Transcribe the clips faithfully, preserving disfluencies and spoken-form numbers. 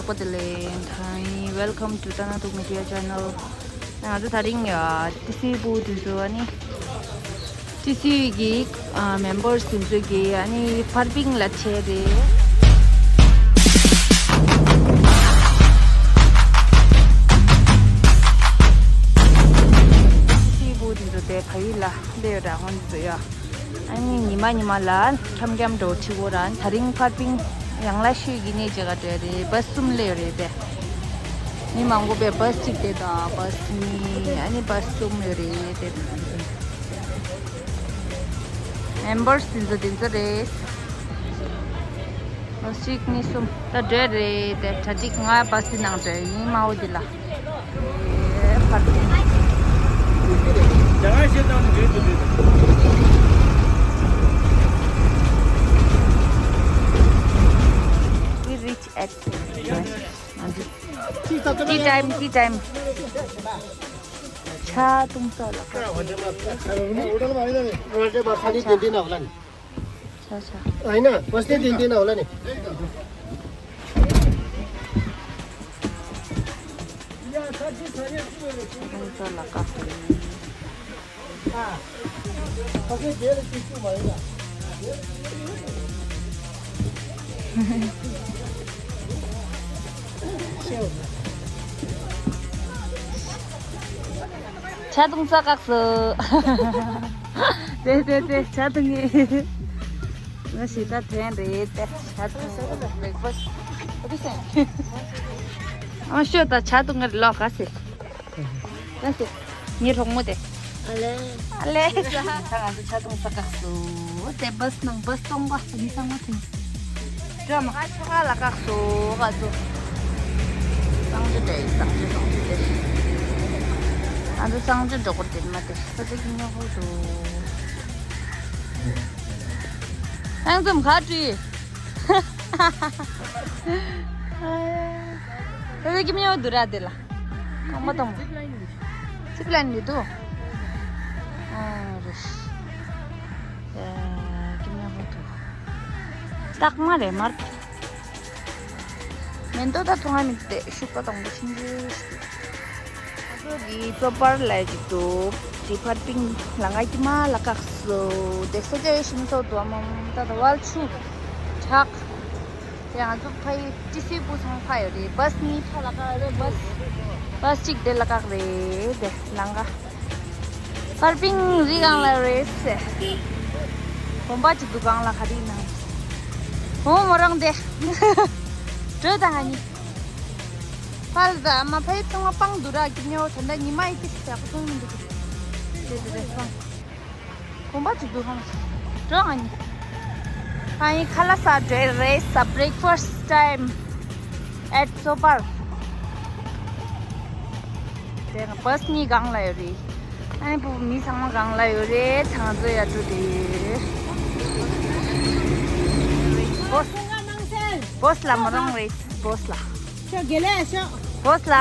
པོ་དེ་ལས་ཐའི། Welcome to Tana Tuk Media Channel. ང་ཚོ་དེ་རིང་ཡ་ཊི་སི་བུ་དེ་ཚོ་ཨ་ནི་ཊི་སི་གི་ཨ་མེམ་བར་དེ་ཚོ་གི་ཨ་ནི་ཕར་པིང་ལ་ཆས་རེད། ཊི་སི་བུ་དེ་ཚོ་དེ་ཕ་ཡུལ་ལ་སླེབས་ཡོད་ར། ཧོན་དེ་ཚོ་ཡ། ཨ་ནི་ཉི་མ་ཉི་མ་ལ་འཁྱམ་འཁྱམ་འགྲོ་ཁྲི་གོ་ར། དེ་རིང་ཕར་པིང་ཡང་ལ་ཤོད་ཀྱི་གནས་བཅས་ག་འདྲ་རེད། བཱས་གསུམ་སླེབས་ཡོད་རེད་དེ། མི་མང་པོ་པའི་བཱས་གཅིག་དེ་དང་བཱས་གཉིས་ཨ་ནི་བཱས་གསུམ་ཡོད་རེད་དེ། མེམ་བར་དེ་ཚོ་དེ་ཚོ་རེད། བཱས་གཅིག་གཉིས་གསུམ་ད་འདྲ་རེད་དེ། གྲ་སྒྲིག་ང་བཱས་དེ་ནང་འདྲ་ཡིན་མ་འོ་དེ་ལ། We reach at tea time, tea time. ཇ་བཏུང་ས་ལ་ཁ། ཇ་ཇ། ཇ་བཏུང་ས་ལ་ཁ། ཇ་བཏུང་ས་བཀག་སོང་། དེ་དེ་དེ་ཇ་བཏུང་ངེས། ང་ཞིག་ད་དྲན་རེད་དེ། ཇ་བཏུང་། བེག་ཕ་སི། ཨ་ཤོད་ད་ཇ་བཏུང་ངེས་ལོག་ག་སེ། ལགས་སེ། ངའི་གྲོགས་མོ་དེ། ཨ་ལེ། ཨ་ལེ། ད་ང་ཚོ་ཇ་བཏུང་ས་བཀག་སོང་། དེ་བཱས་ནང་བཱས་སྟོང་པ་མི་ཚང་མ་ཐོན། སྒྲོལ་མ། ང་ཆུ་ཁ་ལ་བཀག་སོང་། ང་ཚོ་གསང་སྤྱོད་དེ་གསང་སྤྱོད་གསང་སྤྱོད་དེ། ང་ཚོ་གསང་སྤྱོད་འགྲོ་དགོས་དེ་མ་དེ་ས་ཆ་གི་ཉོ་ཧོ་འགྲོ། ཨང་འཛོམས་ག་བྲིས། ད་ལྟ་ཀི་མཉམ་དུ་ར་དེ་ལ། གང་མ་གཏོང་། ཚིག་ལན་འདི་འདུག་ཨ་རེ། ཀི་མཉམ་དུ། སྟག་མ་རེད་མར། མེ་ཏོག་ད་ཐུང་ང་མི་དེ་ཤུག་པ་དང་པོ་ཤིང་ཇུ། ང་ཚོ་གི་ཙོ་པར་ལ་ཅིག་འདུག་ཅིག་ཕར་པིང་ལ་ང་ཀི་མ་ལ་བཀག་སོ། དེ་ས་ཆ་ཡོད་ཤིང་ཚོ་དུ་ཨ་མམ་ད་ད་ཝལ་ཆུ་བྲག་དེ་ང་ཚོ་ཕ་ཡི་ཊི་སི་བུ་ཚང་ཕ་ཡོད་རེད། བཱས་གཉིས་ཕ་ལ་བཀག་རེད། བཱས་བཱས་གཅིག་དེ་ལ་བཀག་རེད། དེ་ལང་ག་ཕར་པིང་རི་སྒང་ལ་རེད་ཟེར། དགོན་པ་གཅིག་འདུག་སྒང་ལ་ག་རེ་ཡིན་ན། འོ་མོ་རང་དེ། བྲོས་དང་ང་གཉིས། ཕར་ད་ཨ་མ་ཕ་ཡི་ཚང་མ་སྤང་འདུག་ར་ཀི་མཉམ་ད་ལྟ་ཉི་མ་ཡི་ཏིག་ཡག་པོ་མཐོང་མི་འདུག་དེ་དེ་དེ་སྤང་། དགོན་པ་ཅིག་འདུག་ཧང་། འགྲོ་ཨ་ནི། ཨ་ཡིན་ཁ་ལག་ཟ་འདྲ་རེད་ས། Breakfast time at Sopar. དེ་ན་བཱས་གཉིས་སྒང་ལ་ཡོད་རེད། ཨ་ནི་བུ་མི་ཚང་མ་སྒང་ལ་ཡོད་རེད། ཚང་ཚོ་ཡར་འགྲོ་དེ་ཡོད། བཱས་བཱས་ལ་མོ་རང་རེད། བཱས་ལ། ཤོག་དགེ་ལེགས་ཤོག་བཱས་ལ།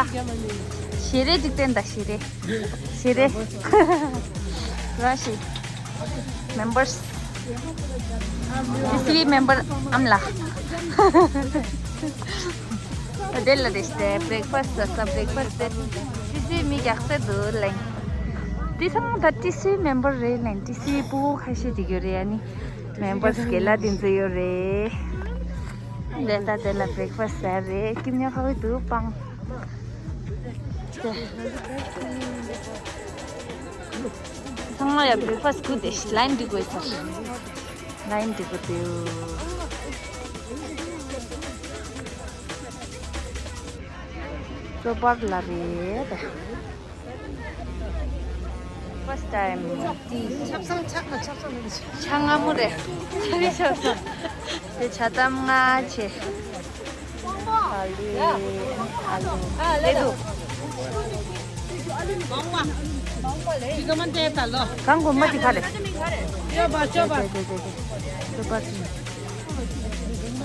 ཞེ་རེ་འཇིག་རྟེན་ད་ཞེ་རེ། ཞེ་རེ། ར་ཤི། མེམ་བར་སི། ཊི་སི་བི་མེམ་བར་ཨམ་ལགས། དེ་ལ་རེ་སྟེ་བྷི་རེག་ཕ་སི་ཟ་ས། བྷི་རེག་ཕ་སི་དེ་ཊི་སི་བི་མི་རྒྱག་ས་འདུག་ལེན། དེ་ཚང་མ་ད་ཊི་སི་བི་མེམ་བར་རེད་ལེན། ཊི་སི་བི་ཕྲུ་གུ་ཁ་ཤས་ཅིག་ཡོད་རེད། ཨ་ནི་མེམ་བར་སི་རྒན་ལགས་དེ་ཚོ་ཡོད་རེད། དེ་ལྟ་དེ་ལ་བྷི་རེག་ཕ་སི་ཟ་རེད། ཀི་མཉམ་ཁ་བའི་དུ་སྤང་། ཚང་མ་ཡ་བྷི་རེག་ཕ་སི་ཁུ་དེ་ལའིན་འགྲིག་དགོས་ས། ལའིན་འགྲིག་དགོས་དེ། ཙོ་པར་ལ་རེད། First time ཏི། ཆབ་གསང་ཆག་ན་ཆབ་གསང་མི་འདུག་ཆ་སྔ་མོ་རེད། ཆ་གི་ཆབ་གསང་། དེ་ཆ་གཏམ་ང་ཆེ། ཨ་ལི། ཨ་ལི། ཨ་ལེ་དུ། གང་དགོན་པ་དེ་ག་རེད། ཅོ་པ་ཅོ་པ། དེ་དེ་དེ་དེ། ཅོ་པ་དེ།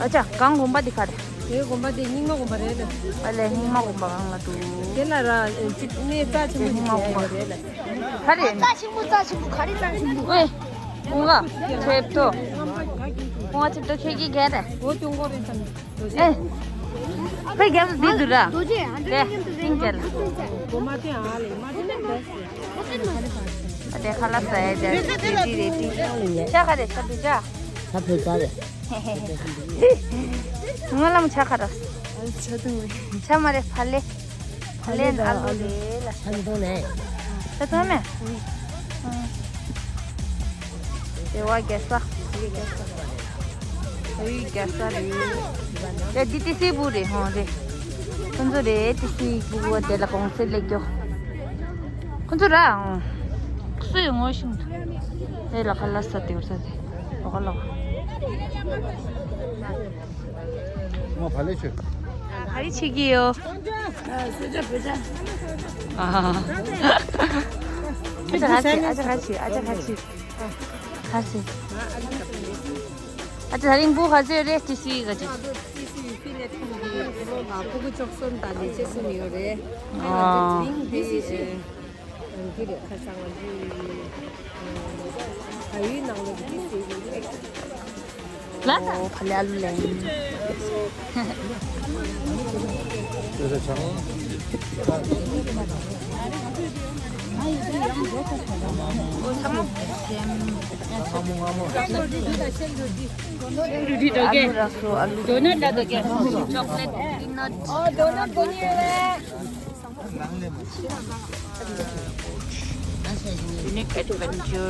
ཨ་ཅག་གང་དགོན་པ་དེ་ག་རེད། དེ་དགོན་པ་དེ་རྙིང་མ་དགོན་པ་རེད་ལ། ཨ་ལས་རྙིང་མ་དགོན་པ་གང་ལ་འདུག་དེ་ལ་ར་ཅིག་གནས་རྩ་ཆེན་པོ་ཞིག་རེད་ལ། རྙིང་མ་དགོན་པ་ག་རེ་རེད། རྩ་ཆེན་པོ་རྩ་ཆེན་པོ་ག་རེ་རྩ་ཆེན་པོ། ཨེ། ཀུང་ག་ཁེབ་ཏོ། ཀུང་ག་ཁེབ་ཏོ་ཁེ་གི་ག་རེད། འོ་ཀུང་ག་རེད་ས་མི། ཨེ། ཕའི་རྒྱབ་ཏུ་འདི་འདུག་ར། རྡོ་རྗེ་ཨ་འདྲ་དེ་མཉམ་དུ་རེད། ཤིང་རྒྱལ། ཨ་དེ་ཁ་ལག་ཟ་ཡ་རེད་རེད་རེད་རེད། ཤ་ག་རེ་ཤ་བོད་ཇ། ས་བོད་ཇ་རེད། ང་ལ་མ་ཆ་ཁ་ར། ཆ་དུང་བས། ཆ་མ་རེད་ཕ་ལེ། ཕ་ལེན་ཨ་ལུ་རེད་ལ། ཆ་མི་དུང་ནས། ཆ་དུང་མེད། རེ་བ་རྒྱལ་ས། རེ་རྒྱལ་ས། རེ་རྒྱལ་ས་རེད། ཡ་འདི་ཏི་སི་བུ་རེད་ཧོང་རེད། ཁོང་ཚོ་རེད་ཏི་སི་བུ་བ་དེ་ལ་གོང་སེ་ལེགས་གྱོ། ཁོང་ཚོ་ར་ཧོང་། སུ་ཡོད་ངོ་ཤིང་། དེ་ལ་ཁ་ལ་ས་དེ་བར་ས་དེ། ལོ་ག་ལོ། ང་བ་ལེ་ཆོས། ག་རེ་བྱེད་ཀྱི་ཡོད། ཨ། ཨ་ཅག་ག་རེ་བྱེད། ཨ་ཅག་ག་རེ་བྱེད། ཨ་ཅག་ག་རེ་བྱེད། ག་རེ་བྱེད། ཨ་ཅག་ད་རིང་བུ་ག་ཚོད་རེད་ཏི་སི་ག་ཅིག་ཕྲུ་གུ་བཅུ་གསུམ་དང་ལས་བྱེད་གསུམ་ཡོད་རེད། ཨ། འདི་རེད་ཁ་སང་ང་ཚོའི་ད་ཡུལ་ནང་ལ་འདི་ཟེར་གི་ལ། ཨོ་ཕ་ལ་ལུ་ལེན། ཨོ་ཚང་མ་ཨ་ལུ་ར་སོ་ཨ་ལུ། ཌོ་ནཊ་ལ་དོ་ཀྱང་ཅོག་ལེཊ་པི་ནཊ། ཨོ་ཌོ་ནཊ་དགོས་ནི་ཡོད་རེད། Unique Adventure།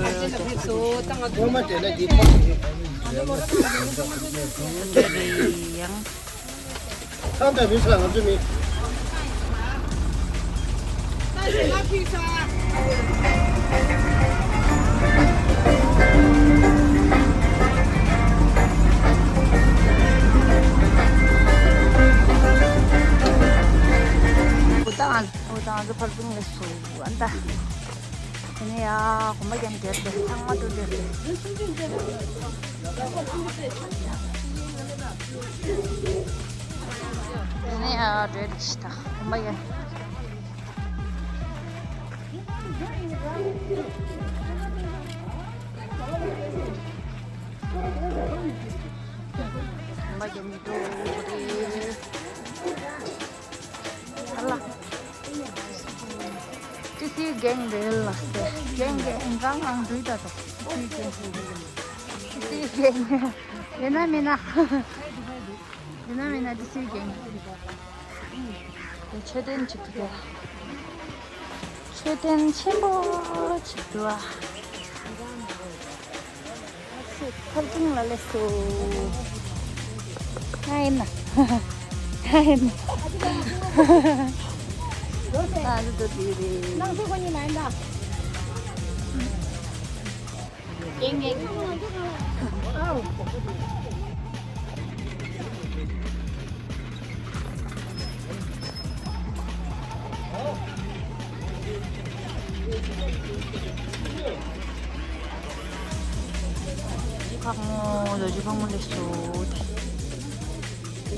ཨོ་ད་ང་ཚོ་ཕར་ཕུང་ལ་སོང་ཨ་ད། དེ་ནས་ཡ་གོམ་པ་རྒྱབ་བསྡད་དེ་ཚང་མ་འགྲོ་བསྡད་དེ། དེ་ནས་ཡ་འགྲོ་བསྡད་ཤི་ད་གོམ་པ་རྒྱབ། གོམ་པ་རྒྱབ་ནས་འགྲོ་དགོས་རེད། ཨ་ལ། ཏི་སི་རྒན་རེད་ལ་སེ། རྒན་རྒན་རང་རང་འགྲུལ་ད་དོ། ཏི་སི་རྒན། ཏི་སི་རྒན། ཡིན་ན་མིན་ན། ཡིན་ན་མིན་ན་ཏི་སི་རྒན། མཆོད་རྟེན་གཅིག་ཏུ། མཆོད་རྟེན་ཆེན་པོ་གཅིག་ཏུ་ཨ། ཕར་ཕུང་ལ་སླེབས་སོང་། ང་ཡིན་ན། ང་ཡིན་ན། ང་ཚོ་འགྲོ་དུས་རེད། ཡེང་ཡེང་། ཕག་མོ། རྡོ་རྗེ་ཕག་མོ་སླེབས་སོང་། འདི་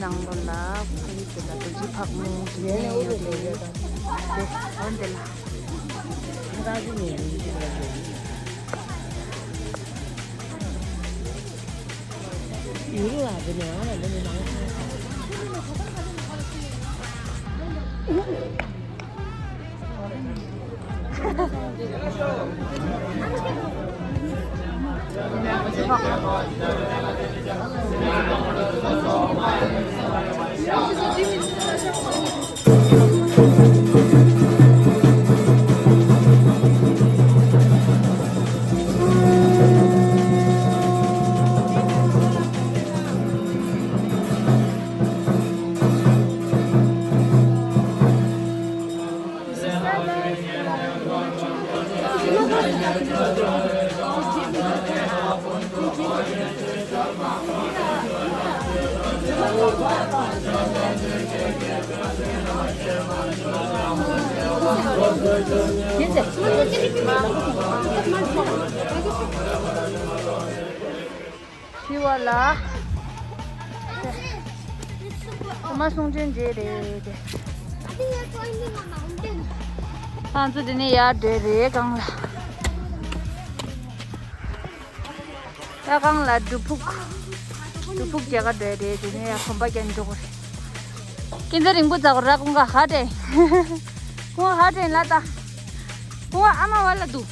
ནང་ལོགས་ལ་ཕ་རི་དེ་ལ་རྡོ་རྗེ་ཕག་མོ་དེ་ནས་ཡོད་རེད། དེ་འོན་ཏེ་ལ། ཤི་བ་ལ། ཨ་མ་གསུང་ཆོས་མཇལ་རེད་དེ། ང་ཚོ་དེ་ནས་ཡར་བསྡད་རེད་སྒང་ལ། ད་སྒང་ལ་སྒྲུབ་ཕུག་སྒྲུབ་ཕུག་རྒྱ་གར་བསྡད་རེད། དེ་ནས་ཡར་གོམ་པ་རྒྱག་འགྲོ་དགོས་རེད། ཀུན་བཟང་རིང་པོ་ཛ་གོ་ར་ཀུན་དགའ་ཧ་ཏེ། ཀུན་དགའ་ཧ་ཏེ་ལ་ད། ཀུན་དགའ་ཨ་མ་བ་ལ་འདུག་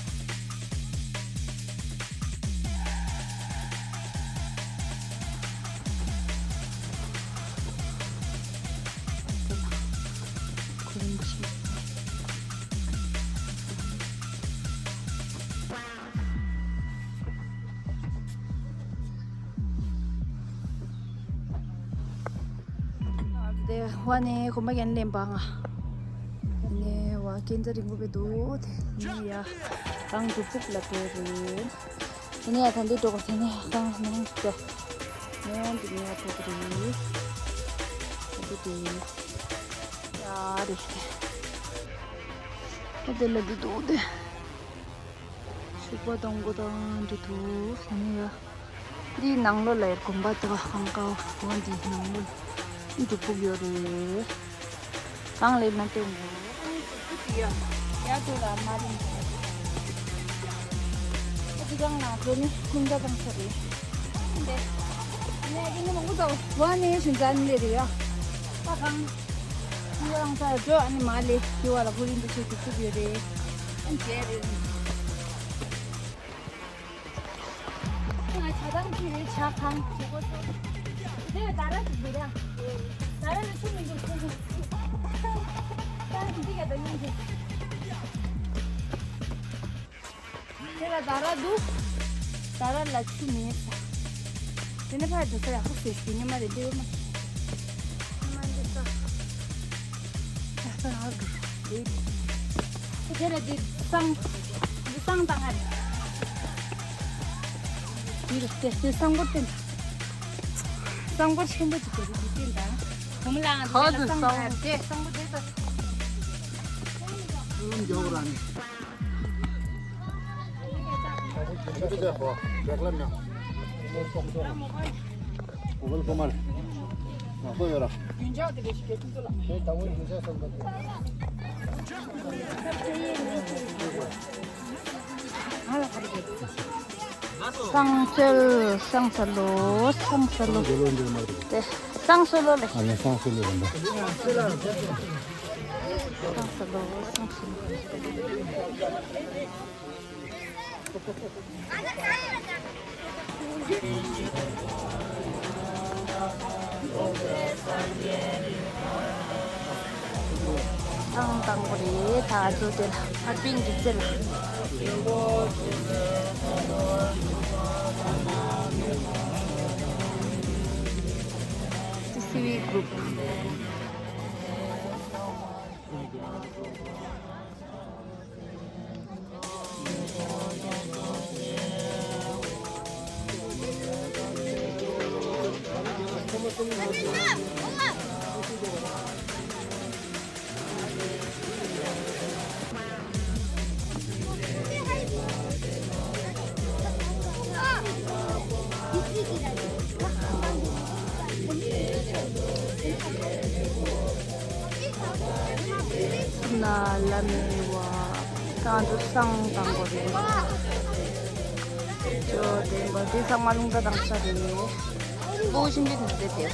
དེ་བ་ནས་གོམ་པ་ཡན་ལེན་པ་ང་། ནས་བ་ཀན་ཛ་རིང་པོ་བས་འདུག་དེ་ནས་ཡ་གང་འགྲུབ་ཕུག་ལ་བྲོས་རེད། དེ་ནས་ཡ་ད་འདི་འགྲོ་གོ་དེ་ནས་གང་ནང་དུ་ནང་དུ་ནས་ཡ་འགྲོ་གི་རེད། ད་འདི་དེ་ཡ་རེད། ད་དེ་ལ་འདི་འདུག་དེ། ཤུག་པ་གཏོང་གོ་དང་འདི་འདུག་ཟེར་ནས་ཡ། འདིའི་ནང་ལོགས་ལ་ཡར་དགོན་པ་དང་ཁང་ཀ་འོ་འདིའི་ནང་ལོགས་ལ་སྒྲུབ་ཕུག་ཡོད་རེད། གང་ལས་ན་སྟོན་དགོས། ཡ་ཡ་དུ་ལ་མ་རིང་། འདི་གང་ན་འགྲོ་ནི་ཁུང་ད་གང་ས་རེད། འདི་ནས་ཀྱི་ནི་མང་པོ་ཚ་བ་ནས་ཞུན་ཙན་ལས་རེད་ཡ། ད་གང་། འདི་གང་ས་འགྲོ་ཨ་ནི་མ་ལས་འདི་བ་ལ་ཧུ་རིན་འདི་ཆོས་སྒྲུབ་ཕུག་ཡོད་རེད། ཨ་ནི་རྗེས་རེད། ང་ཇ་དང་ཅི་རེད་ཇ་གང་བྱེད་དགོས་སོ། དེ་ད་ར་ཅིག་འདུག་ར། ད་ར་ལ་ཆུ་མི་འདུག་ཆུ་འདུག་ད་འདི་ག་ད་ཉིན་གྱི། དེ་ལ་ད་ར་འདུག་ད་ར་ལ་ཆུ་མེད་ས། དེ་ནས་ཕར་འགྲོ་ས་ཡག་པོ་བཟོས་ཤིག་ཉི་མ་རེ་འདི་ཡོད་མ། ཉི་མ་འདི་ས། ད་ལྟ་ཨ་དེ་ར་དེ་སང་། འདི་སང་བཏང་ཨ་རེད། འདི་རེད་དེ་དེ་སང་པོ་བསྟན། སང་པོ་ཆེན་པོ་ཅིག་དེ་རེད་དེ་བསྟན་ད། བུ་མོ་ལའང་ཧོ་དེ་དེ་སང་སང་ཨ་དེ་སང་པོ་དེ་ད། ཀུན་མགྱོགས་ར་ནི། སང་སོལ་སང་ས་ལོ་སང་ས་ལོ། དེ་སང་སོལ་ལོ་ལེ། ཨ་ནི་སང་སོལ་ལོ་རེད་འདུག་སང་ས་ལོ་སང་ས་ལོ། ཐང་དང་པོ་རེད་ད་ཚོ་དེ་ལ་ཧར་པིན་གྱི་རྩེ་ལ། སི་བི་གུ་རུབ། ན་ལ་མེ་བ་ད་དུ་སང་དང་པོ་རེད། ཅོ་དེ་འགོ་དེ་ཚང་མ་རླུང་རྟ་དང་ས་རེད། ལོ་བཞིན་པའི་ནི་དེ་དེ།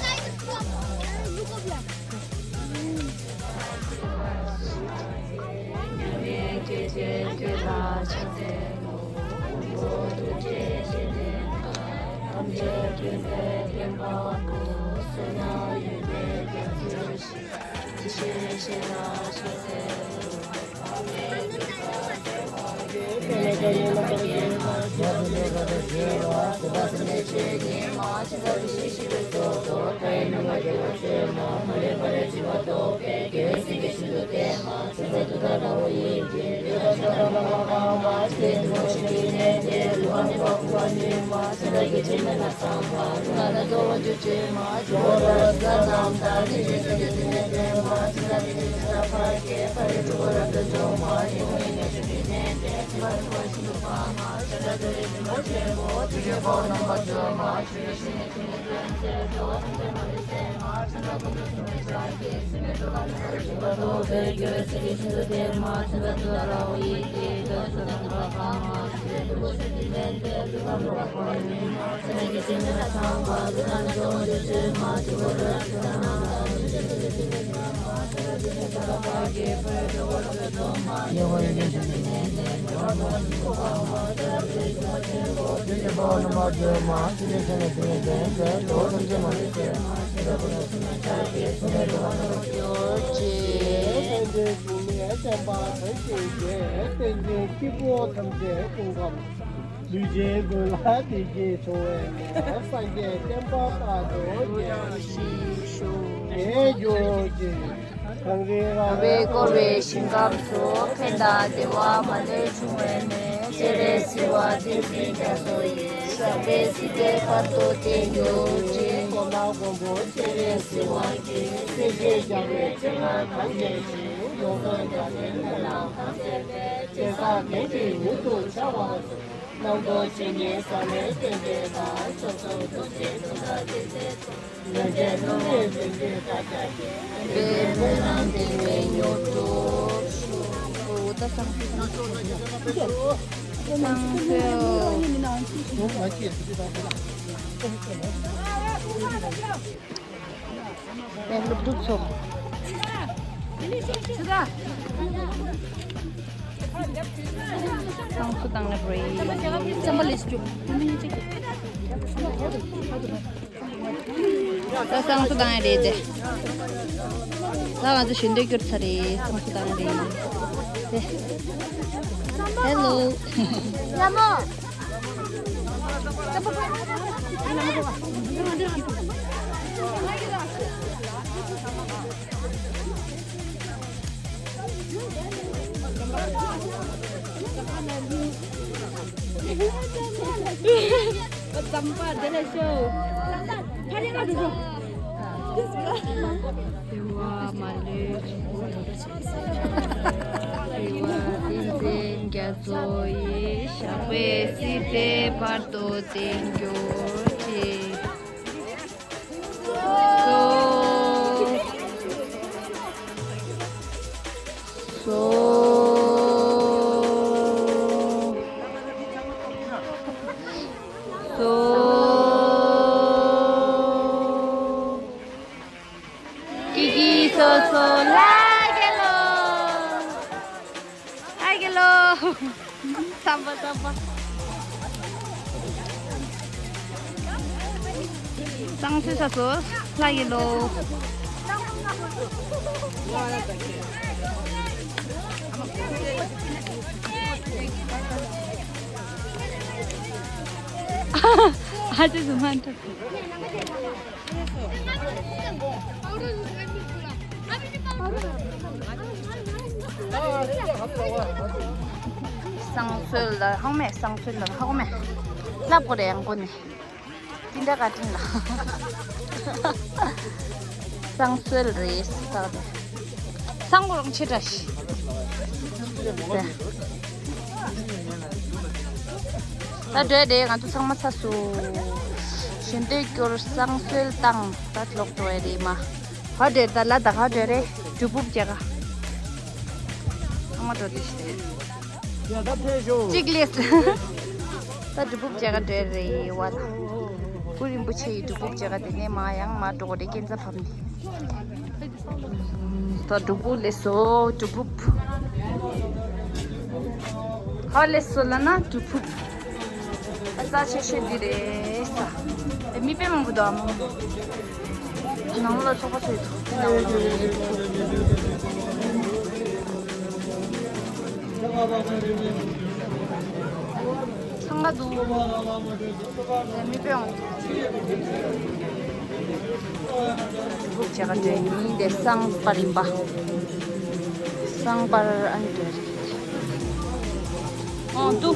ལུས་ཅན་ཀུན་ལ་བདེ་སྐྱིད་འབྱུང་བའི་སངས་རྒྱས་བསྟན་པ་རྟག་ཏུ་རྒྱས་ཤིང་བཞུགས་པར་གྱུར་ཅིག་གངས་རི་ར་བས་བསྐོར་བའི་ཞིང་ཁམས་སུ། ཕན་དང་བདེ་བ་མ་ལུས་འབྱུང་བའི་གནས། སྤྱན་རས་གཟིགས་དབང་བསྟན་འཛིན་རྒྱ་མཚོ་ཡི། ཞབས་པད་སྲིད་མཐའི་བར་དུ་བརྟན་གྱུར་ཅིག་མགོན་ལ་མགོན་པོ་སྤྱན་རས་གཟིགས་དབང་གིས། སྲས་བཅས་རྒྱལ་བའི་སྤྱན་སྔར་གང་མཛད་ཅིང་། ཡོངས་བསྟན་རྒྱ་ཆེན་ལྷ་རྣམས་གང་མཛད་པའི། བྱས་བསགས་དེ་འདྲའི་མྱུར་དུ་འཆར་བར་ཤོག་རྣམ་རྟོག་འཆིང་བའི་ཟག་མེད་རྟེན་འབྲེལ་དང་། སྐྱབས་མཚུངས་ཐུགས་རྗེའི་མཐུ་དང་ལྡན་པའི་ཚོགས། ཡོན་ཏན་ལྷུན་གྱིས་འགྲིབ་འགྲིབ་དག་ཀྱང་སྐྱེ། བའི་སྨོན་ལམ་འདིང་བའི་མྱུར་དུ་ཤོག་འོ་ད་སང་ཕོད་སང་ཕོད། ཡང་སློབ་ཕྲུག་ཚོ། ཚང་སུ་དང་ནི་རེད། ད་སང་སུ་དང་ཡ་རེད་དེ། ད་ང་ཚོ་ཞུ་འདོད་སྐྱོར་ཚར་རེད། སང་སུ་དང་ཡ་རེད་དེ། ཧེ་ལོ། ཡ་མོ། རྩམ་པ་དེ་ལ་ཤོག་བདེ་བ་མ་ལུས། བདེ་བ་བསྟན་འཛིན་རྒྱ་མཚོ་ཡི། ཞབས་པད་སྲིད་མཐའི་བར་དུ་བརྟན་གྱུར་ཅིག་སོ། སོ། སོ། ཀི་ཀི་སོ་སོ་ལ་རྒྱལ་ལོ། ལ་རྒྱལ་ལོ། བསམ་པ་བསམ་པ། སང་སོ་ས་སོ་ལ་རྒྱལ་ལོ། ཨ་ཅེ་སུ་མ་འགྲོ། སང་སོ་ལ་ཧོ་མེ། སང་སོ་ལ་ཧོ་མེ། ལབ་གོ་རེ་ཡང་གོ་ནི། ཏིན་ཏ་ཀ་ཏིན་ལ། སང་སོ་རེད་ས་དེ། སང་གོ་རང་ཆེ་དྲ་ཤི། ད་འདྲེ་རེད། ང་ཚོ་ཚང་མ་ཚ་སུ། ཞུ་འདོད་སྐྱོར་སང་སོ་བཏང་ད་ལོག་འགྲོ་ཡ་རེད་མ། ཧ་འདྲེ་ད་ལ་ད་ཧ་འདྲེ་རེད། གྲུ་ཕུབ་རྒྱ་ག་ཨ་མ་འགྲོ་དེ་ཤི་རེད། ཡ་ད་ཕེབས་ཤོག་གཅིག་ལེས། ད་གྲུ་ཕུབ་རྒྱ་ག་འདྲེ་རེད་བ་ད། སྐུ་རིན་པོ་ཆེ་ཡི་གྲུ་ཕུབ་རྒྱ་ག་དེ་ནས་མ་ཡང་མ་འགྲོ་གོ་རེད། སྐྱེན་ཚ་ཕབ་ནི། ད་གྲུ་ཕུབ་ལེས་སོ་གྲུ་ཕུབ། ཧ་ལེས་སོ་ལ་ན་གྲུ་ཕུབ། ཨ་རྩ་ཆེ་ཤོས་འདི་རེད་ས། ཨེ་མི་དཔེ་མང་པོ་འདུག་ཨ་མ། ནང་ལ་ཚོགས་པ་ཚོས་ཐུག་ནང་ལ་འཚང་ཁ་འདུག་ཨེ་མི་དཔེ་མང་པོ། ཕུག་བྱ་ག་འདྲ་ཡིན་དེ་སང་པར་ཡིན་པ། སང་པར་ཨ་ནི་འདྲ་རེད། ཨང་ཏུ།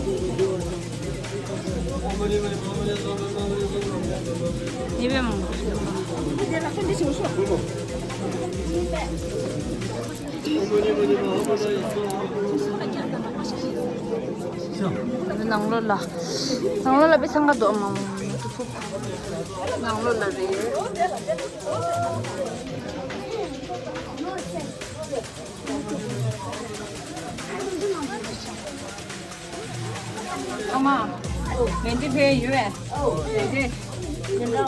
ཉེ་བའི་མང་པོ། ནང་ལོགས་ལ། ནང་ལོགས་ལ་དཔེ་འཚང་ཁ་འདུག་ཨ་མ་མ་མ་ཏུ་ཕུག་ནང་ལོགས་ལ་རེད། ཨ་མ། མེ་འདི་ཕེ་ཡོད་པས། མེ་འདི།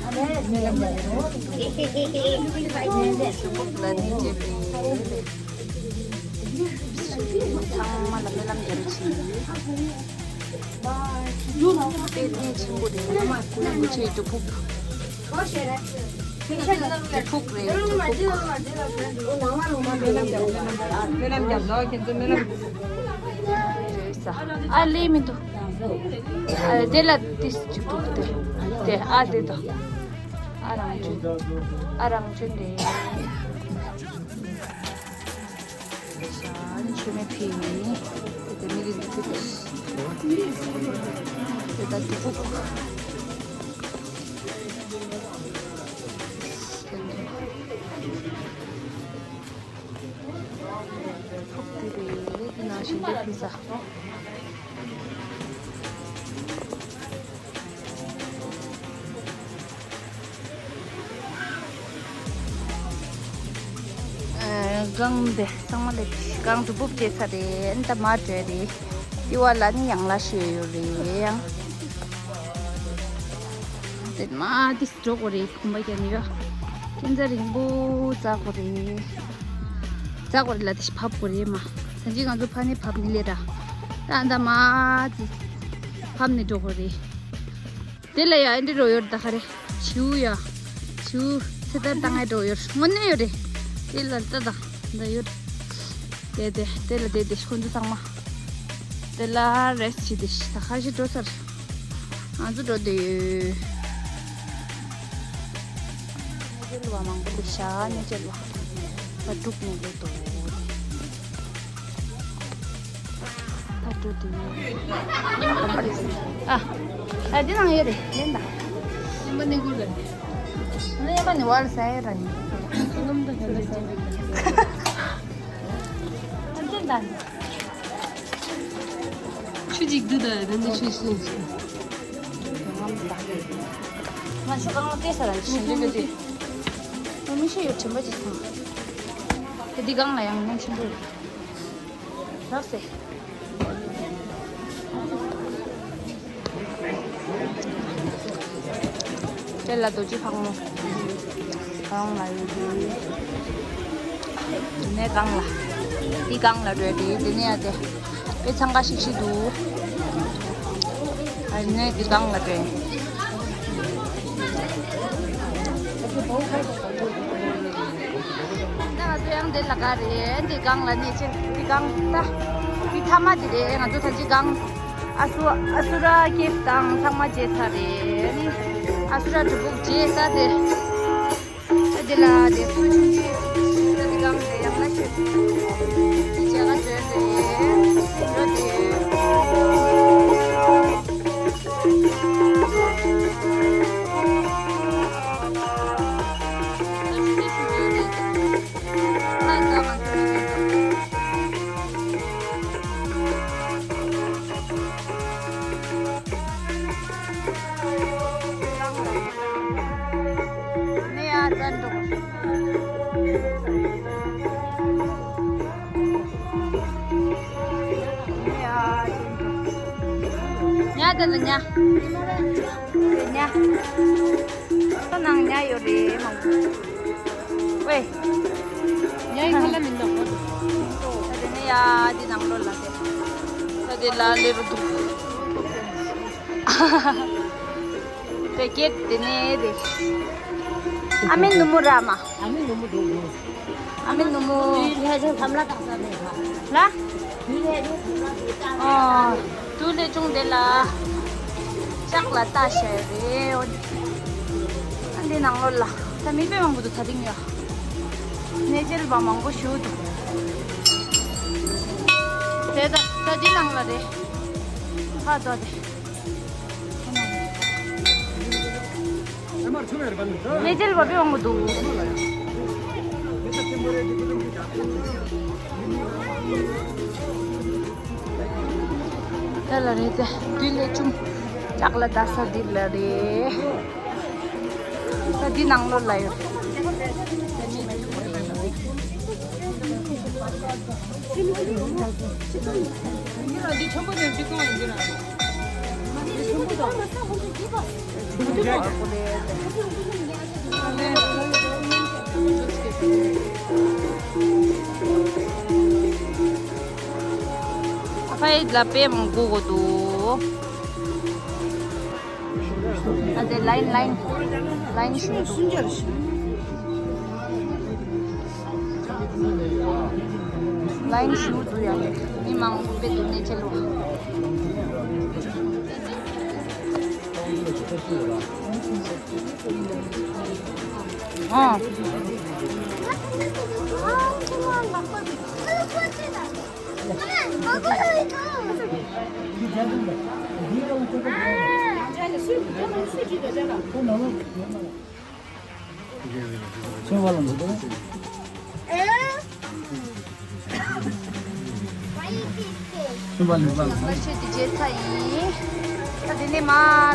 ཨ་ ལ་ནི་བཅས་པའི་ཚང་མ་ལ་སྨོན་ལམ་རྒྱག་རེ་བྱེད། དཔེ་གནད་ཆེན་པོ་རེད། སྐུ་ཆེ་སྒྲུབ་ཕུག་སྒྲུབ་ཕུག་རེད། སྒྲུབ་ཕུག་རེད་ས། ཨ་ལས་མི་འདུག་ཨ་དེ་ལ་དེ་ཅིག་འདུག་དེ་དེ་ཨ་དེ་དང་ཨ་རང་བྱོན། ཨ་རང་བྱོན་རེད། ཤ་མཆོད་མེ་ཕུལ་ཡིན། དེ་མི་རིགས་ཀྱི་དེ་ད་དུ་ཕུག་ཕུག་དེ་རེད། དེ་ནང་བཞིན་དེ་ཕུལ་ས། སྒང་འདི་ཚང་མ་ལས་སྒང་དུ་སྦུབ་བྱས་ཚར་རེད། ཨ་ནི་ད་མར་བྲོས་རེད། དེ་བ་ལ་ནི་ཡང་ལ་ཤོད་ཡོད་རེད། ཡང་དེ་མ་དེ་འགྲོ་དགོས་རེད། གོམ་པ་རྒྱག་ནི་ཡོད། ཁྱེད་ཚ་རིང་པོ་འཛེག་དགོས་རེད། འཛེག་དགོས་རེད་ལ་དེ་ཕབ་དགོས་རེད་མ། ད་ཅི་ང་ཚོ་ཕ་ནི་ཕབ་ནི་ལས་ར། ད་ཨ་ནི་ད་མ་དེ་ཕབ་ནི་འགྲོ་དགོས་རེད། དེ་ལ་ཡ་ཨེ་འདྲ་རོ་ཡོད་ད་ག་རེ། བྱིའུ་ཡ། བྱིའུ་ཚེ་ཐར་བཏང་ཨེ་འགྲོ་ཡོད། དངོས་གནས་ཡོད་རེད། དེ་ལ་ལྟ་དང་འདི་ཡོད། དེ་དེ་དེ་ལ་དེ་དེ་ཁོ་ཚོ་ཚང་མ། དེ་ལ་རེས་བྱེད་དེ་ད་ག་ཞིག་འགྲོ་ཚར། ང་ཚོ་འགྲོ་དེ་ཡོད། གནས་མཇལ་བ་མང་པོ་འདུག་ཤག་གནས་མཇལ་བ། ད་དྲུག་ནས་འགྲོ་འདུག་ད་འགྲོ་དུས། ཨ། ཨ་འདི་ནང་ཡོད་རེད། ལེན་ད། སེམས་པ་ནི་གུ་ལ། སེམས་པ་ནི་བར་ས་ཡོད་ར་ནི། ཨ་འདི་ད། ཆུ་གཅིག་འདུག་ད་ད་འདི་ཆུ་ཤིན་ཤིན། ང་ཆུ་གང་ལ་བལྟས་ས་ར་ཆུ་འདི་ག་འདི། ཨ་མི་ཤེས་ཡོད་དྲན་པ་ཅིག་སོང་། དེ་འདི་གང་ལ་ཡང་ནང་ཆེན་པོ་ཡོད། རག་སེ། དེ་ལ་རྡོ་རྗེ་ཕག་མོ། གང་ལ་ཡོད་དེ། དེ་ནས་གང་ལ། འདི་གང་ལ་འགྲོ་དེ་དེ་ནས་ཡ་དེ། དཔེ་འཚང་ཁ་ཤིག་ཤིག་འདུག་ཨ་ནས་འདི་གང་ལ་འགྲོ། ད་ང་ཚོ་ཡང་འདི་ལ་ག་རེད། འདི་སྒང་ལ་གནས་ཆེན་འདི་སྒང་ད། འདི་མཐའ་མ་འདི་རེད། ང་ཚོ་ད་ཅི་སྒང་ཨ་སུ་ཨ་སུ་ར་སྐྱེས་དང་ཚང་མ་བརྗེད་ཚར་རེད། ཨ་ནི་ཨ་སུ་ར་སྒྲུབ་ཕུག་བརྗེད་ས་དེ། ད་འདི་ལ་དེ་སུ་ཆུང་ཆུང་འདི་སྒང་དེ་ཡང་ན་ཆེ་འདི་བྱ་ག་བརྗོད་དེ་འགྲོ་དེ། ཉ་དེ་ལ་ཉ། ཉ། ཁོ་ནང་ཉ་ཡོད་རེད་མང་པོ། ཝེ། ཉ་ཡི་ཁ་ལ་མི་འདུག་ད་དེ་ནས་ཡ་འདི་ནང་ལོགས་ལ་དེ། ད་དེ་ལ་ལེ་རུ་འདུག་དེ་སྐད་དེ་ནས་དེ། ཨ་མའི་ནུ་མོ་ར་མ། ཨ་མའི་ནུ་མོ་འདུག་ཨ་མའི་ནུ་མོ། ལྷ་ཆུང་ཁམ་ལ་དྭགས་ས་མེད་ཁ། ལ། ཨོ། དུ་ལས་ཅུང་དེ་ལ། ལྕགས་ལ་ལྟ་བྱས་རེད། ཨ་འདི་ནང་ལོགས་ལ་ད་མི་དཔེ་མང་པོ་འདུག་ད་རིང་ཡོད། གནས་མཇལ་བ་མང་པོ་ཞུ་འདུག་དེ་ད་ད་འདི་ནང་ལ་རེད། ཧ་ད་དེ། གནས་མཇལ་བ་དཔེ་མང་པོ་འདུག་དེ་ལ་རེད་དེ། འདི་ལས་ཅུང་ལྕགས་ལ་ལྟ་ས་འདི་ལ་རེད། ད་འདི་ནང་ལོགས་ལ་ཡོད། འདི་ཆེན་པོ་དེ་འདི་གང་ཡིན་འདི་ར། འདི་ཆེན་པོ་དང་། ཨ་ཕའི་ལ་པེ་མང་པོ་གོ་འདུག་ཨ་དེ་ལ་ཡིན་ལ་ཡིན་ལ་ཡིན་ཞུ་འདུག་ལ་ཡིན་ཞུ་འདུག་ཡ་ལེ། མི་མང་པོ་དཔེ་འདུག་ནས་ཆེ་ལོ། ཨ། མ་ཤེས་དེ་རྗེས་ཚ་ཡིན། ད་དེ་ནས་མ་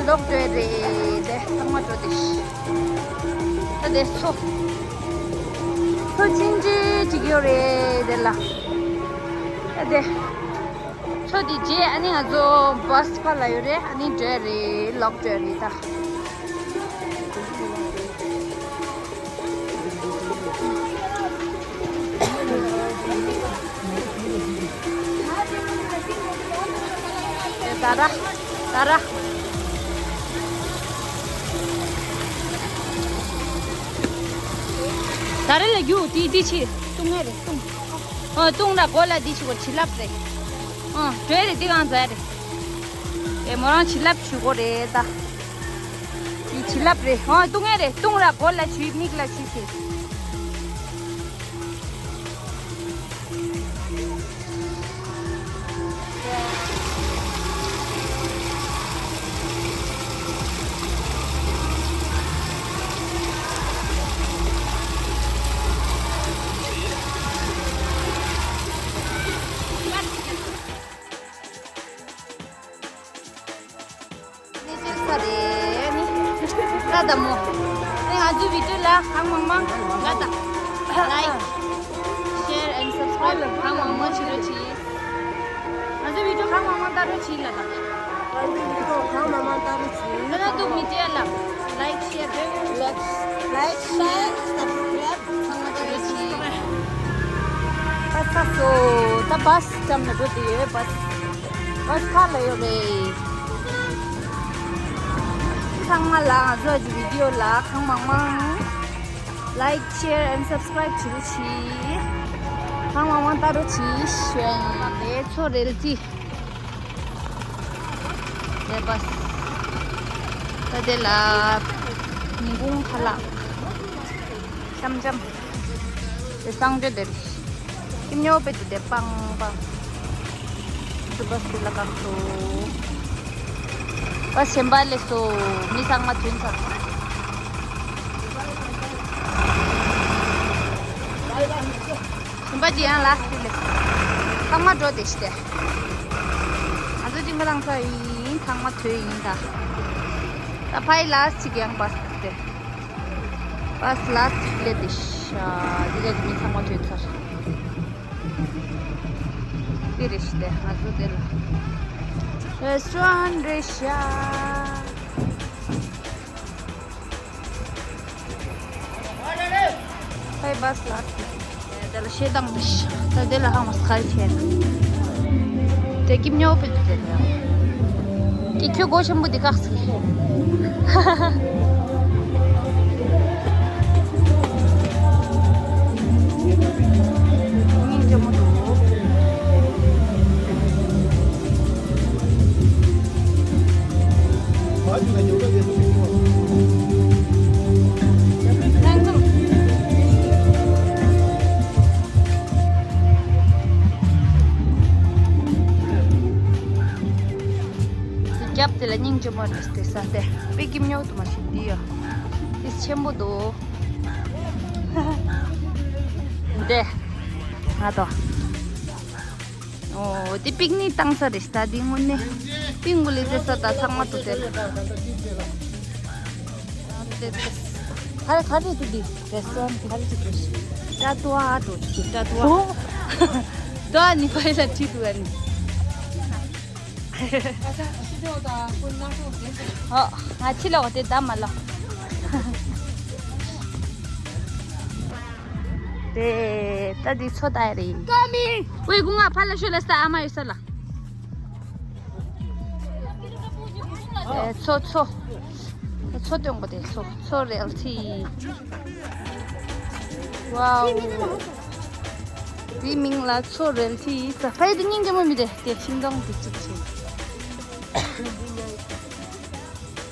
ལོག་འགྲོ་ཡ་རེད་དེ། ཚང་མ་འགྲོ་དེ་ཤི། ད་དེ་ཚོ། ཚོ་ཅིང་ཅི་ཅིག་ཡོད་རེད་དེ་ལ། ད་དེ། ཚོ་དེ་རྗེས་ཨ་ནི་ང་ཚོ་བྷ་སི་ཕར་ལ་ཡོད་རེད། ཨ་ནི་འགྲོ་ཡ་རེད། ལོག་འགྲོ་ཡ་རེད་ད། ད་ར། ད་ར། ད་ར་ལ་རྒྱུ་དེ་དེ་ཆི་བཏུང་ངེ་རེད་བཏུང་། ཨ་བཏུང་ར་གོ་ལ་དེ་ཆི་གོ་བྱིན་རླབས་རེད། ཨ་གྲོས་རེད་དེ་གང་ཟ་རེད། ཨེ་མོ་རང་བྱིན་རླབས་ཞུ་གོ་རེད་ད། འདི་བྱིན་རླབས་རེད། ཨོ་བཏུང་ངེ་རེད། བཏུང་ར་གོ་ལ་ཆུ་མིག་ལ་ཆུ་ཟེར། ནི་ཅིག་ས་རེད་ནི། ལ་ད་མོ། ནི་ང་ཚོའི་བི་ཌིའོ་ལ་གང་མང་མང་ལ་ད། Like, share and subscribe གང་མང་མང་བྱེད་རོགས་གྱིས། ང་ཚོའི་བི་ཌིའོ་གང་མང་མང་ལྟ་རོགས་གྱིས་ལ་ད། ང་ཚོའི་བི་ཌིའོ་གང་མང་མང་ལྟ་རོགས་གྱིས། ལ་ད་འདུག་མི་བྲེལ་ལ། Like, share, like, like, share, subscribe ཚང་མ་བྱེད་རོགས་གྱིས། ད་ས་སོ། ད་བྷ་སི་ཙམ་ནས་འགྲོ་དེ་ཡོད་བྷ་སི། བྷ་སི་ཁ་ལ་ཡོད་རེད། ཚང་མ་ལ་ང་ཚོའི་བི་ཌིའོ་ལ་གང་མང་མང་like, share and subscribe བྱེད་རོགས་གྱིས། གང་མང་མང་ལྟ་རོགས་གྱིས་ཞུ་ཡ་ཡིན། ལས་ཚོ་རེལ་ཙི། ལས་བྷ་སི། ད་དེ་ལ་ཉིན་གུང་ཁ་ལག་འཆམ་འཆམ། དེ་གསང་སྤྱོད་དེ་རེད། ཀི་མཉོ་པེ་དེ་དེ་པང་པང་། སུ་བ་སུ་ལ་ཁག་སོ། བ་གཞན་པ་ལས་སོ། མི་ཚང་མ་ཐོན་ཚར། གཞན་པ་དེ་ཡང་ལ་སི་ལས། ཚང་མ་འགྲོ་དེ་ཤི་དེ། ང་ཚོ་གཅིག་མ་བཏང་ཚར་ཡིན། ཚང་མ་ཐོན་ཡིན་ད། ད་ཕའི་ལ་སི་གཅིག་ཡང་པ་སི་དེ། བྷ་སི་ལ་སི་ལས་དེ་ཤ། དེ་ལས་མི་ཚང་མ་བྲོས་ཚར། དེ་རེད་ཤི་དེ་ང་ཚོ་དེ་ལ་རེ་སི་ཊོ་རན་རེད་ཤ། ཕའི་བྷ་སི་ལ་སི། དེ་ལ་ཤེས་དང་མི་ཤེས། ད་དེ་ལ་ཧང་མ་སྐར་ཆེན། དེ་ཀིམ་ཉོ་པི་དེ་དེ། ཀི་ཁྱོད་སྒོ་ཆེན་པོ་འདི་བཀག་སི། སྙིང་རྗེ་མོ་འདུག་རྒྱབ་དེ་ལ་སྙིང་རྗེ་མོ་རེད་དེ་ས་དེ། པེ་ཀིམ་ཉོ་དུ་མ་ཤི་འདི་ཡོ། དེ་ཆེན་པོ་འདུག་འདི། ང་དོ། ཨོ། དེ་པིག་ནིག་བཏང་ས་རེད་ད། དེ་དངོས་གནས་པིག་ངུ་ལི་ཟེར་ས་ད་ཚང་མ་དུ་དེ། ཁ་རེ་ཁ་རེ་དུ་དེ་རེ་སི་ཊོ་རན་ཁ་རེ་དུ་དེ། ཏྲ་ཏུ་ཨ་ཏུ་དེ་ཏྲ་ཏུ་ཨ། ཏོ་ཨ་ནི་ཕ་ཡི་ལ་ཁྲི་དུ་ཨ་ནི། ཨོ། ང་ཕྱི་ལོགས་དེ་བདམས་མ་ལོ། དེ་ད་འདི་མཚོ་ལྟ་ཡ་རེད། ཀ་མི། ཝེ་སྒོ་ང་ཕར་ལ་ཤོད་ལ་ས་ཨ་མ་ཡོད་ས་ལ། ཨེ། མཚོ་མཚོ། མཚོ་སྟོན་པ་དེ་མཚོ་མཚོ་རལ་གྲི། ཝའོ། དེའི་མིང་ལ་མཚོ་རལ་གྲི་ཡིན་ས། ཕ་ཡི་དེ་སྙིང་རྗེ་མོ་མི་དེ་དེ་ཤིང་སྡོང་དེ་གཅིག་བྱས།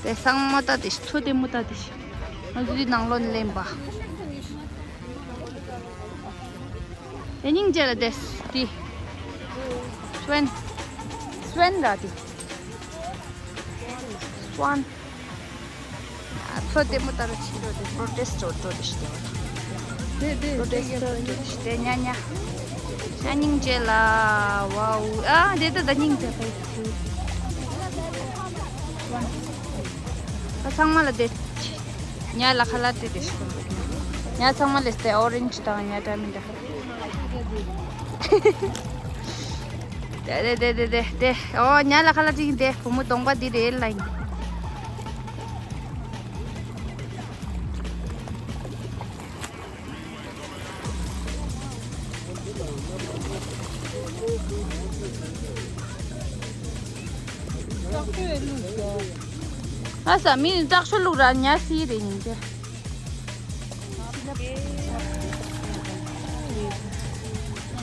དེ་སང་མོ་ལྟ་དེ་མཚོ་དེ་མོ་ལྟ་དེ་ང་ཚོ་དེ་ནང་ལོགས་ནས་ལེན་པ། དེ་སྙིང་རྗེ་ལ་དེ་དེ། སུ་ཝན། སུ་ཝན་ར་དེ། སུ་ཝན། ཚོ་དེ་མོ་ལྟ་རུ་ཕྱི་རུ་དེ་པྲོ་ཊེ་སི་ཊི་འགྲོ་འགྲོ་དེ་ཤི་དེ་བ། དེ་དེ་པྲོ་ཊེ་སི་ཊི་འགྲོ་དེ་ཤི་དེ་ཉ་ཉ། ཉ་སྙིང་རྗེ་ལ། ཝའོ། ཨ་དེ་ད་ད་སྙིང་རྗེ་ལ་ཡིན། ད་ཚང་མ་ལ་དེ། ཉ་ལ་ཁ་ལག་དེ་དེ་ཤི། ཉ་ཚང་མ་ལས་དེ་ཨོ་རེན་ཇི་དང་ཉ་འདྲ་མི་འདྲ། དེ་དེ་དེ་དེ་དེ་དེ། ཨོ་ཉ་ལ་ཁ་ལག་ཅིག་དེ་བུ་མོ་གདོང་པ་འདི་རེད་ལ་ཡིན། ཨ་ས་མི་ནི་སྟག་ཤོ་བླུག་ར་ཉ་སི་རེད་ཡིན་ཏེ།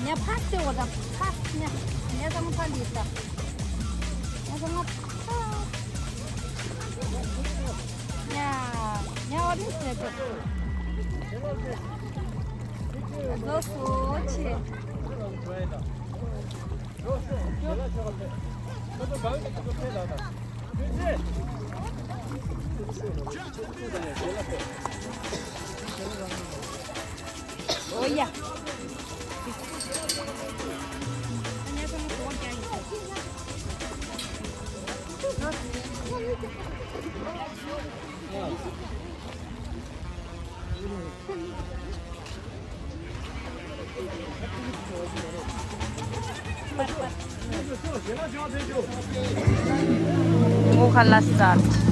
ཉ་ཕ་སེ་འོ་ད་ཕ་ཉ་ཉ་ཚང་ཕ་ལི་ད་ཉ་ཚང་ཕ་ཉ་ཉ་འོ་རི་སེ་ཏོ་ལོ་སོ་ཆེ། ཨོ་ཡ། ངོ་ཁ་ལ་སི་ཊར་ཊི།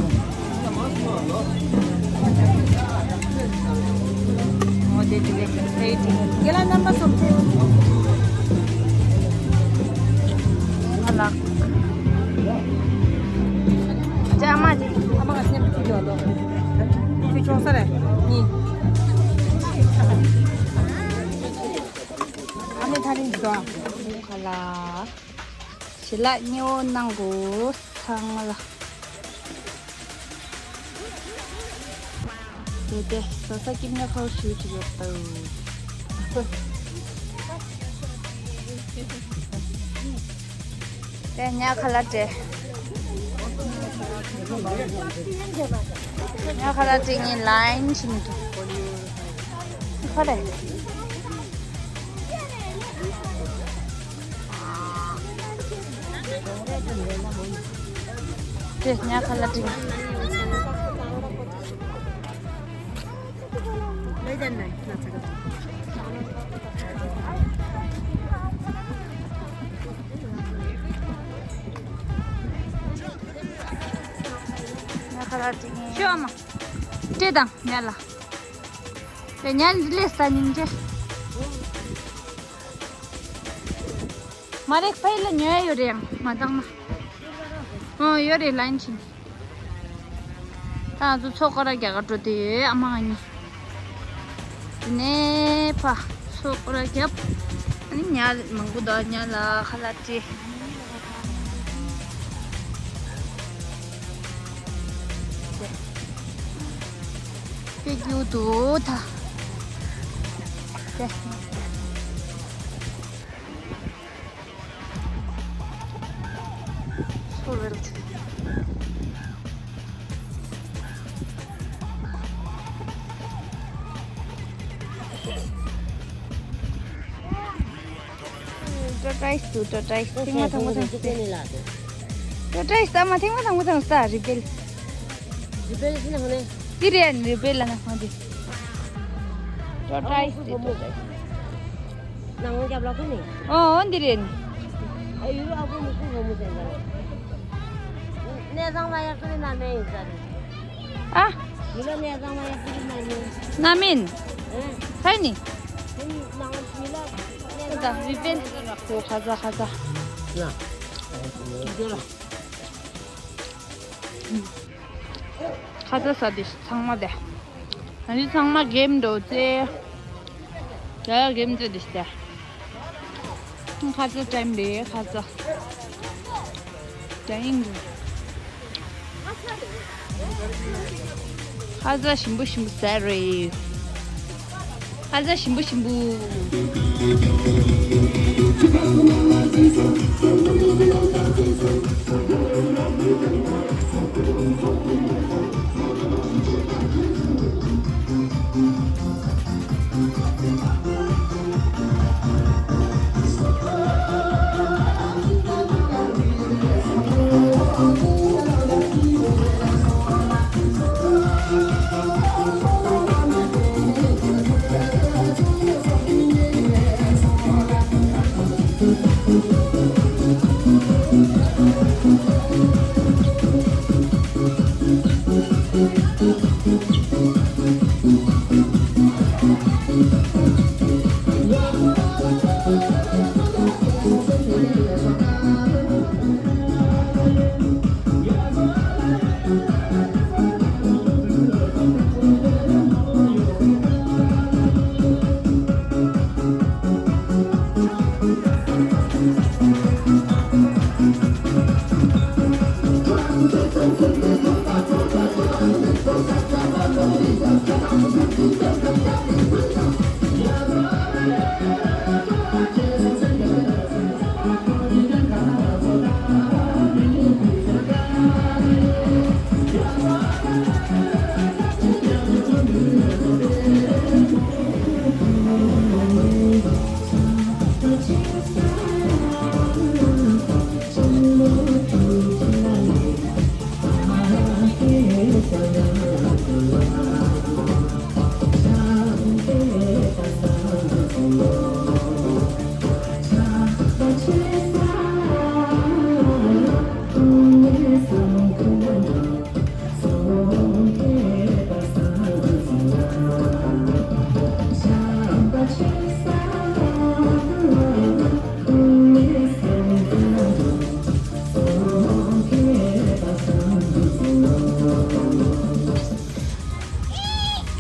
ངོ་དེ་དེ་བས་ཀྱི་ཕེ་ཏི། ཁ་ལག་རྣམ་པ་གསུམ། ཁ་ལག་ཅ་མ་དེ། ཨ་མ་ག་སེམས་ཀྱི་ཡོད་ལོ། ཁྱོད་ཆོག་ས་རེད། གཉིས། ཨ་མའི་ཐག་རིང་འདུག་ཨ། ཁ་ལག་ཞལ་ལག་མཉེས་པོ་གནང་དགོས་ཚང་མ་ལ། དེ་དེ་ཟ་ས་སྐྱིད་ཉོ་ཁའོ་ཞུ་ཅི་ཡོད་པའོ། དེ་ཉ་ཁ་ལག་སྤྲད། ཉ་ཁ་ལག་སྤྲད་ངས་ལའིན་བྱེད་མི་ཐུབ། ཁ་རེ། དེ་ཉ་ཁ་ལག་སྤྲད། ཉ་ཁ་ལག་སྤྲད་ངས། ཤོག་ཨ་མ། སྤྲད་དང་ཉ་ལ། དེ་ཉ་ལས་ས་ཉིན་རྗེ། མ་རེད་ཕ་ཡི་ལ་ཉོ་ཡ་ཡོད་རེད་ཡང་མ་བཏང་ན། ཨོ་ཡོད་རེད་ལའིན་ཕྱིན། ད་ང་ཚོ་མཚོ་སྐོར་ར་རྒྱག་ག་འགྲོ་དུས་ཨ་མ་ང་གཉིས། དེ་ནས་ཕ་མཚོ་སྐོར་ར་རྒྱབ། ཨ་ནི་ཉ་མང་པོ་འདུག་ཉ་ལ་ཁ་ལག་སྤྲད། དཔེ་སྐྱིད་པོ་འདུག་ད། དེ། ཚོར་བ་རེད། ཊོར་ཊོའིས་འདུག་ཊོར་ཊོའིས་ཐེངས་མ་དང་པོ་དང་སྟེ། ཊོར་ཊོའིས་ད་མ་ཐེངས་མ་དང་པོ་དང་ས་རི་བེལ། རི་བེལ་ཟེར་ན་ཧོ་ནས། འདི་རེད་རི་བེལ་ལ་ན་ཧོ་འདི། ཊོར་ཊོའིས་འདི་ཊོར་ཊོའིས། ནང་རྒྱབ་ལ་ཁུ་ནི། ཨོ་ཨོ་འདི་རེད། ཨ་ཡུལ་ཨ་ཁུ་མི་ཁུ་ཧོ་མོ་ཟེར་འདྲ། གནས་ཚང་མ་ཡག་ཤོས་ནི་རྣམ་སྨིན་ཡིན་ས་རེད། ཨ། མི་ལ་གནས་ཚང་མ་ཡག་ཤོས་ནི་རྣམ་སྨིན། རྣམ་སྨིན། ཨེ། ཧའི་ནི། དེ་ནི་ནང་མི་ལ་གནས་ཚང་མ་རི་པེན། ཁ་ཚ་ཁ་ཚ། ཁ་ཚ་ཟ་དེ་ཚང་མ་དེ། ང་ཚོ་ཚང་མ་གེམ་འགྲོ་ཚེ། ཡ་ཡ་གེམ་འགྲོ་དེ་ཤ། ཁ་ཚ་ཊའིམ་རེད་ཁ་ཚ། ད་ཡིན་འགྲོ། ཁ་ཚ་ཞིམ་པོ་ཞིམ་པོ་ཟ་རེད། ཁ་ཚ་ཞིམ་པོ་ཞིམ་པོ།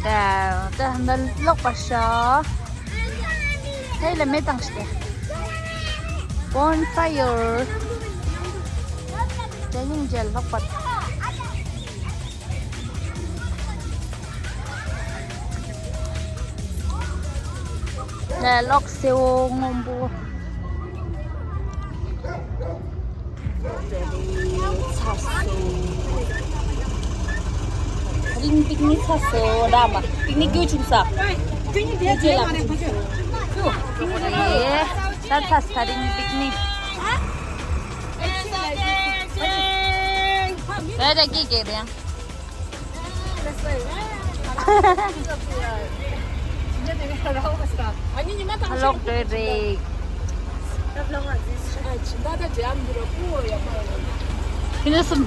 ད་ད་ལོག་པར་ཤོག་ཧེ་ལ་མེ་བཏང་ཤི། Bonfire། ད་ཡིན་རྗེས་ལོག་པར། ལས་ལོག་སེའུ་སྔོན་པོ། ཚར་སོང་། ད་རིང་པིག་ནི་ཚར་སོང་། ར་མ་པིག་ནི་རྒྱུ་ཆུང་ས། པིག་ནི་དེ་རྗེས་ལ་པིག་ནི་ཆུང་ས། ད་ཚར་ད་རིང་པིག་ནི། ད་ད་ཀི་ཀེ་རེད། ལོག་འགྲོ་རེད། ཁྱི་ནི་སུམ།